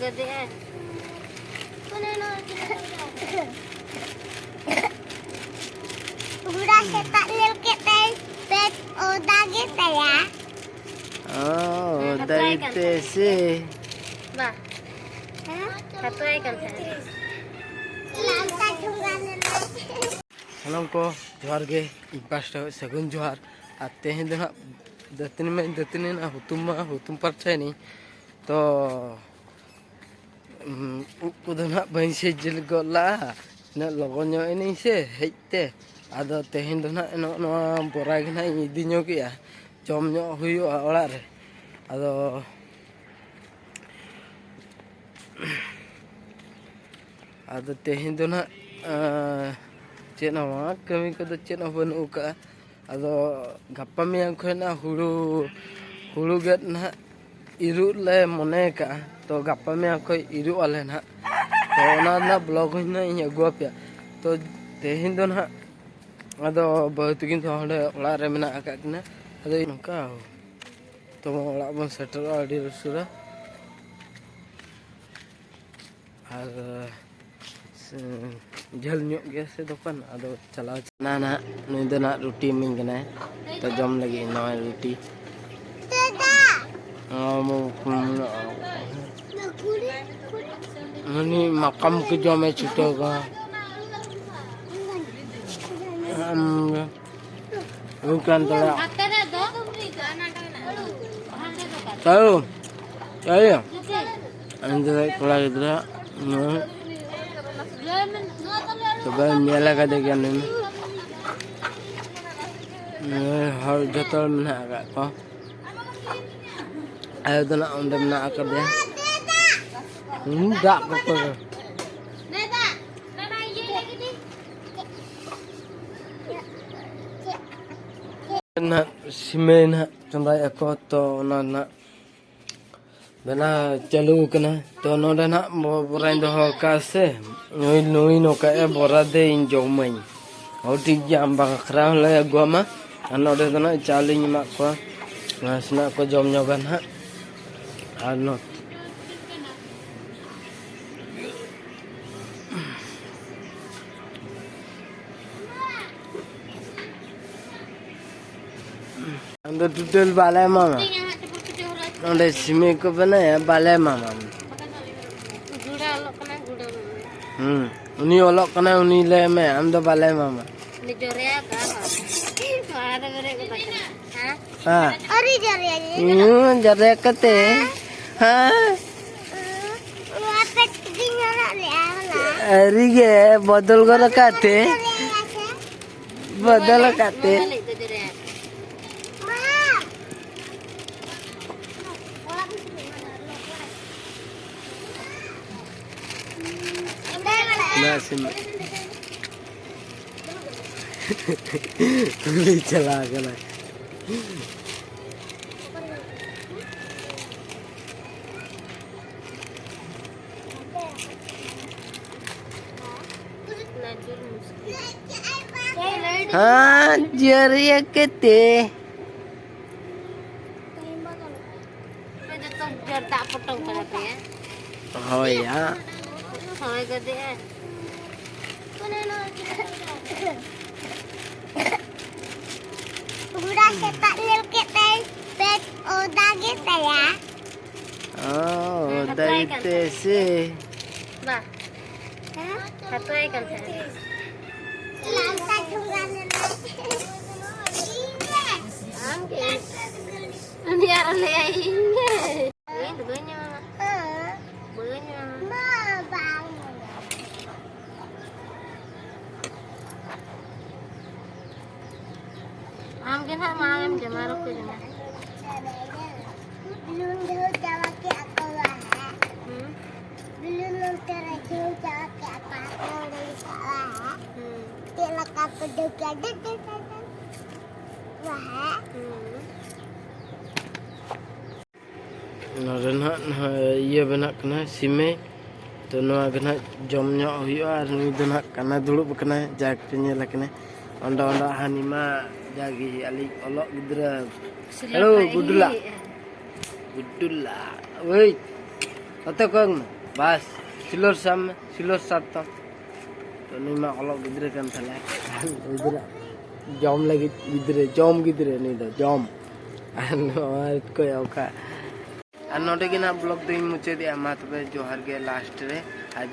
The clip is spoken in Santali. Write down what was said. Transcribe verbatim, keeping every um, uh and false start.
ᱜᱚᱫᱮᱜᱼᱟ᱾ ᱚᱱᱮ ᱱᱚᱣᱟ ᱜᱮ᱾ ᱦᱩᱲᱟ ᱥᱮᱛᱟᱜ ᱧᱮᱞ ᱠᱮᱫ ᱛᱮ ᱯᱮᱴ ᱚᱫᱟ ᱜᱮ ᱛᱟᱭᱟ᱾ ᱚ, ᱦᱮᱸ, ᱫᱟᱨᱮ ᱦᱟᱛᱟᱣᱟᱭ ᱠᱟᱱ ᱛᱮ ᱛᱟᱦᱮᱸᱫ᱾ ᱥᱮ? ᱵᱟ᱾ ᱦᱮᱸ? ᱦᱟᱛᱟᱣᱟᱭ ᱠᱟᱱ ᱛᱟᱦᱮᱸᱫ᱾ ᱞᱟᱞ ᱥᱟᱭ ᱴᱷᱩᱝᱜᱟ ᱞᱮᱱᱟᱭ᱾ ᱥᱟᱱᱟᱢ ᱠᱚ ᱡᱚᱦᱟᱨ ᱜᱮ, ᱤᱧ ᱯᱟᱥᱴᱟ ᱠᱷᱚᱱ ᱥᱟᱹᱜᱩᱱ ᱡᱚᱦᱟᱨ᱾ ᱟᱨ ᱛᱮᱦᱮᱧ ᱫᱚ ᱱᱟᱦᱟᱜ ᱫᱟᱹᱛᱟᱹᱱᱤ ᱢᱟᱧ ᱫᱟᱹᱛᱟᱹᱱᱤ ᱮᱱᱟ, ᱦᱩᱛᱩᱢ ᱢᱟ ᱦᱩᱛᱩᱢ ᱯᱟᱨᱪᱟᱭᱮᱱᱟᱹᱧ᱾ ᱛᱚ, ᱩᱸ, ᱩᱵ ᱠᱚᱫᱚ ᱱᱟᱦᱟᱜ ᱵᱟᱹᱧ ᱥᱮᱡ ᱜᱚᱫ ᱞᱟᱜᱼᱟ, ᱩᱱᱟᱹᱜ ᱞᱚᱜᱚᱱ ᱧᱚᱜ ᱮᱱᱟᱹᱧ ᱥᱮ ᱦᱮᱡ ᱛᱮ᱾ ᱟᱫᱚ ᱛᱮᱦᱮᱧ ᱫᱚ ᱱᱟᱦᱟᱜ ᱱᱚᱜᱼᱚ ᱱᱚᱣᱟ ᱵᱚᱨᱟ ᱜᱮ ᱱᱟᱦᱟᱜ ᱤᱧ ᱤᱫᱤ ᱧᱚᱜᱮᱜᱼᱟ, ᱡᱚᱢ ᱧᱚᱜ ᱦᱩᱭᱩᱜᱼᱟ ᱚᱲᱟᱜ ᱨᱮ᱾ ᱟᱫᱚ ᱟᱫᱚ ᱛᱮᱦᱮᱧ ᱫᱚ ᱱᱟᱦᱟᱜ, ᱟᱸ, ᱪᱮᱫ ᱦᱚᱸ ᱵᱟᱝ, ᱠᱟᱹᱢᱤ ᱠᱚᱫᱚ ᱪᱮᱫ ᱦᱚᱸ ᱵᱟᱹᱱᱩᱜ ᱟᱠᱟᱫᱼᱟ᱾ ᱟᱫᱚ ᱜᱟᱯᱟ ᱢᱮᱭᱟᱝ ᱠᱷᱚᱱ ᱱᱟᱦᱟᱜ ᱦᱩᱲᱩ, ᱦᱩᱲᱩ ᱜᱮᱫ ᱱᱟᱦᱟᱜ ᱤᱨᱚᱜ ᱞᱮ ᱢᱚᱱᱮ ᱟᱠᱟᱫᱼᱟ᱾ ᱛᱚ ᱜᱟᱯᱟ ᱢᱮᱭᱟᱝ ᱠᱷᱚᱱ ᱤᱨᱚᱜ ᱟᱞᱮ ᱱᱟᱦᱟᱜ᱾ ᱛᱚ ᱚᱱᱟ ᱨᱮᱱᱟᱜ ᱵᱞᱚᱜᱽ ᱦᱚᱸ ᱱᱟᱦᱟᱜ ᱤᱧ ᱟᱹᱜᱩ ᱟᱯᱮᱭᱟ᱾ ᱛᱚ ᱛᱮᱦᱮᱧ ᱫᱚ ᱱᱟᱦᱟᱜ ᱟᱫᱚ ᱵᱟᱹᱦᱩ ᱛᱟᱹᱠᱤᱱ ᱫᱚ ᱚᱸᱰᱮ ᱚᱲᱟᱜ ᱨᱮ ᱢᱮᱱᱟᱜ ᱟᱠᱟᱫ ᱠᱤᱱᱟ᱾ ᱟᱫᱚ ᱱᱚᱝᱠᱟ ᱛᱚ ᱚᱲᱟᱜ ᱵᱚᱱ ᱥᱮᱴᱮᱨᱚᱜᱼᱟ ᱟᱹᱰᱤ ᱩᱥᱟᱹᱨᱟ᱾ ᱟᱨ ᱥᱮ-, ᱡᱷᱟᱹᱞ ᱧᱚᱜ ᱜᱮᱭᱟ ᱥᱮ ᱫᱚᱠᱟᱱ, ᱟᱫᱚ ᱪᱟᱞᱟᱣ ᱪᱟᱞᱟᱣ ᱱᱟᱦᱟᱜ ᱱᱩᱭ ᱫᱚ ᱱᱟᱦᱟᱜ ᱨᱩᱴᱤ ᱤᱢᱟᱹᱧ ᱠᱟᱱᱟᱭ, ᱛᱚ ᱡᱚᱢ ᱞᱟᱹᱜᱤᱫ ᱱᱚᱜᱼᱚᱭ ᱨᱩᱴᱤ᱾ ᱩᱱᱤ ᱢᱟᱠᱟᱢ ᱠᱚ ᱡᱚᱢᱮ ᱪᱷᱩᱴᱟᱹᱣ ᱠᱟᱱᱟ᱾ ᱟᱢ ᱜᱮ᱾ ᱦᱩᱭᱩᱜ ᱠᱟᱱ ᱛᱟᱞᱮᱭᱟ᱾ ᱛᱟᱹᱣ, ᱛᱟᱹᱣ᱾ ᱮᱱᱛᱮ ᱠᱚᱲᱟ ᱜᱤᱫᱽᱨᱟᱹ, ᱦᱩᱸ᱾ ᱛᱚᱵᱮ ᱧᱮᱞ ᱟᱠᱟᱫᱮ ᱜᱮᱭᱟ ᱱᱩᱭ᱾ ᱱᱩᱭ ᱦᱚᱲ ᱡᱚᱛᱚ ᱦᱚᱲ ᱢᱮᱱᱟᱜ ᱟᱠᱟᱫ ᱠᱚᱣᱟ᱾ ᱟᱭᱳ ᱫᱚ ᱱᱟᱜ ᱚᱸᱰᱮ ᱢᱮᱱᱟᱜ ᱟᱠᱟᱫᱮᱭᱟ᱾ ᱦᱩᱸ, ᱫᱟᱜ ᱠᱚᱠᱚ ᱱᱟᱜ ᱥᱤᱢᱮ ᱱᱟᱜ ᱪᱚᱸᱫᱟᱭᱮᱫᱼᱟ ᱠᱚ, ᱛᱚ ᱚᱱᱟ ᱱᱟᱜ ᱵᱮᱱᱟᱣ ᱪᱟᱹᱞᱩ ᱟᱠᱟᱱᱟ᱾ ᱛᱚ ᱱᱚᱰᱮ ᱱᱟᱜ ᱵᱚ-, ᱵᱚᱨᱟᱧ ᱫᱚᱦᱚ ᱟᱠᱟᱫᱼᱟ ᱥᱮ, ᱱᱩᱭ, ᱱᱩᱭ ᱱᱚᱝᱠᱟᱭᱮᱫᱼᱟ, "ᱵᱚᱨᱟ ᱫᱮ, ᱤᱧ ᱡᱚᱢᱟᱹᱧ᱾" ᱦᱚᱸ, ᱴᱷᱤᱠ ᱜᱮᱭᱟ, ᱟᱢ ᱵᱟᱠᱷᱨᱟ ᱦᱚᱸᱞᱮ ᱟᱹᱜᱩᱣᱟᱢᱟ᱾ ᱟᱨ ᱱᱚᱰᱮ ᱫᱚ ᱱᱟᱜ ᱪᱟᱣᱞᱮᱧ ᱮᱢᱟᱜ ᱠᱚᱣᱟ, ᱱᱟᱥᱮᱱᱟᱜ ᱠᱚ ᱡᱚᱢ ᱧᱚᱜᱟ ᱱᱟᱜ᱾ ᱟᱨ ᱱᱚ-, ᱟᱢ ᱫᱚ ᱴᱳᱴᱟᱞ ᱵᱟᱞᱮ ᱮᱢᱟᱢᱟ᱾ ᱱᱚᱰᱮ ᱥᱤᱢᱮ ᱠᱚ ᱵᱮᱱᱟᱭᱟ, ᱵᱟᱞᱮ ᱮᱢᱟᱢᱟ᱾ ᱦᱩᱸ, ᱩᱱᱤ ᱚᱞᱚᱜ ᱠᱟᱱᱟᱭ, ᱩᱱᱤ ᱞᱮ ᱮᱢᱟᱭᱟ, ᱟᱢ ᱫᱚ ᱵᱟᱞᱮ ᱮᱢᱟᱢᱟ᱾ ᱦᱮᱸ? ᱟᱹᱣᱨᱤ ᱡᱚᱨᱮᱭᱟ᱾ ᱦᱩᱸ, ᱡᱚᱨᱮᱭᱟ ᱠᱟᱛᱮ᱾ ᱦᱮᱸ? ᱟᱹᱣᱨᱤ ᱜᱮ, ᱵᱚᱫᱚᱞ ᱜᱚᱫ ᱠᱟᱛᱮ᱾ ᱵᱚᱫᱚᱞ ᱠᱟᱛᱮ᱾ ᱵᱟᱥ᱾ ᱩᱱᱤ ᱪᱟᱞᱟᱣ ᱠᱟᱱᱟᱭ᱾ ᱦᱮᱸ, ᱡᱟᱹᱨᱤᱭᱟᱹ ᱠᱟᱛᱮ᱾ ᱡᱚᱛᱚ ᱡᱳᱨ ᱫᱟᱜ ᱯᱚᱴᱚᱢ ᱠᱟᱱᱟ ᱯᱮᱭᱟ᱾ ᱦᱳᱭ, ᱦᱟᱸ᱾ ᱦᱳᱭ ᱜᱚᱫᱮᱜᱼᱟ᱾ ᱵᱩᱲᱟ ᱥᱮᱛᱟᱜ ᱧᱮᱞ ᱠᱮᱫ ᱛᱮ ᱯᱮᱴ ᱚᱫᱟ ᱜᱮ ᱛᱟᱭᱟ᱾ ᱚ, ᱦᱮᱸ, ᱚᱫᱟ ᱦᱟᱛᱟᱣᱟᱭ ᱠᱟᱱ ᱜᱮᱛᱮ ᱛᱟᱦᱮᱸᱱᱟ᱾ ᱥᱮ᱾ ᱵᱟ᱾ ᱦᱟᱛᱟᱣᱟᱭ ᱠᱟᱱ ᱛᱟᱦᱮᱸᱱᱟ᱾ ᱞᱟᱞ ᱥᱟᱭ ᱴᱷᱚᱸᱜᱟ ᱞᱮᱱᱟᱭ᱾ ᱟᱢ ᱜᱮ᱾ ᱩᱱᱤ ᱟᱨᱚ ᱞᱟᱹᱭᱟᱭ ᱤᱧ ᱜᱮ᱾ ᱤᱧ ᱫᱚ ᱵᱟᱹᱧ ᱮᱢᱟᱢᱟ᱾ ᱵᱟᱹᱧ ᱮᱢᱟᱢᱟ᱾ ᱢᱟ, ᱵᱟᱝ᱾ ᱟᱢ ᱜᱮ ᱱᱟᱦᱟᱜ ᱢᱟᱲᱟᱝ ᱮᱢ ᱡᱚᱢᱟ, ᱟᱨ ᱚᱠᱚᱭ ᱡᱚᱢᱟ? ᱵᱩᱞᱩᱝ ᱡᱷᱟᱹᱣ ᱪᱟᱵᱟ ᱠᱮᱫ ᱟᱠᱚ ᱵᱟᱦᱟ᱾ ᱦᱩᱸ᱾ ᱵᱩᱞᱩᱝ ᱱᱚᱱᱛᱮ ᱨᱮ ᱡᱷᱟᱹᱣ ᱪᱟᱵᱟ ᱠᱮᱫ ᱟᱠᱚ, ᱟᱠᱚ ᱚᱸᱰᱮ ᱜᱮ ᱪᱟᱵᱟ᱾ ᱦᱩᱸ᱾ ᱪᱮᱫ ᱞᱮᱠᱟ ᱯᱮ ᱫᱩᱠ ᱮᱫᱟ? ᱫᱩ, ᱫᱩ, ᱫᱩ, ᱫᱩ᱾ ᱵᱟᱦᱟ᱾ ᱦᱩᱸ᱾ ᱱᱚᱰᱮ ᱱᱟᱦᱟᱜ, ᱱᱟᱦᱟᱜ ᱤᱭᱟᱹ ᱵᱮᱱᱟᱜ ᱠᱟᱱᱟ, ᱥᱤᱢᱮ᱾ ᱛᱚ, ᱱᱚᱣᱟ ᱜᱮ ᱱᱟᱦᱟᱜ ᱡᱚᱢ ᱧᱚᱜ ᱦᱩᱭᱩᱜᱼᱟ᱾ ᱟᱨ ᱱᱩᱭ ᱫᱚ ᱱᱟᱦᱟᱜ ᱠᱟᱱᱟ, ᱫᱩᱲᱩᱵ ᱟᱠᱟᱱᱟᱭ, ᱡᱟᱠ ᱯᱮ ᱧᱮᱞ ᱟᱠᱟᱱᱟ᱾ ᱚᱸᱰᱮ, ᱚᱸᱰᱮ ᱦᱟᱹᱱᱤ ᱢᱟ ᱡᱟᱜᱮ ᱟᱞᱮ ᱚᱞᱚᱜ ᱜᱤᱫᱽᱨᱟᱹ᱾ ᱥᱤᱞᱚᱴ ᱦᱮᱞᱳ, ᱨᱮ ᱜᱩᱰᱩᱞᱟ᱾ ᱤᱭᱟᱹᱭᱮᱫᱼᱟ᱾ ᱜᱩᱰᱩᱞᱟ᱾ ᱳᱭ, ᱱᱚᱛᱮ ᱠᱚᱭᱚᱜ ᱢᱮ᱾ ᱵᱟᱥ, ᱥᱤᱞᱚᱴ ᱥᱟᱵ ᱢᱮ, ᱥᱤᱞᱚᱴ ᱥᱟᱵ ᱛᱟᱢ᱾ ᱛᱚ, ᱱᱩᱭ ᱢᱟ ᱚᱞᱚᱜ ᱜᱤᱫᱽᱨᱟᱹ ᱠᱟᱱ ᱛᱟᱞᱮᱭᱟ᱾ ᱜᱤᱫᱽᱨᱟᱹ, ᱡᱚᱢ ᱞᱟᱹᱜᱤᱫ ᱜᱤᱫᱽᱨᱟᱹ, ᱡᱚᱢ ᱜᱤᱫᱽᱨᱟᱹ ᱱᱩᱭ ᱫᱚ, ᱡᱚᱢ᱾ ᱟᱨ ᱱᱚᱣᱟ ᱠᱚ ᱚᱠᱟ ᱟᱨ ᱱᱚᱰᱮ ᱜᱮ ᱱᱟᱜ ᱵᱞᱚᱜ ᱫᱚᱧ ᱢᱩᱪᱟᱹᱫᱮᱜᱼᱟ᱾ ᱢᱟ ᱛᱚᱵᱮ ᱡᱚᱦᱟᱨ ᱜᱮ ᱞᱟᱥᱴ ᱨᱮ᱾ ᱟᱨ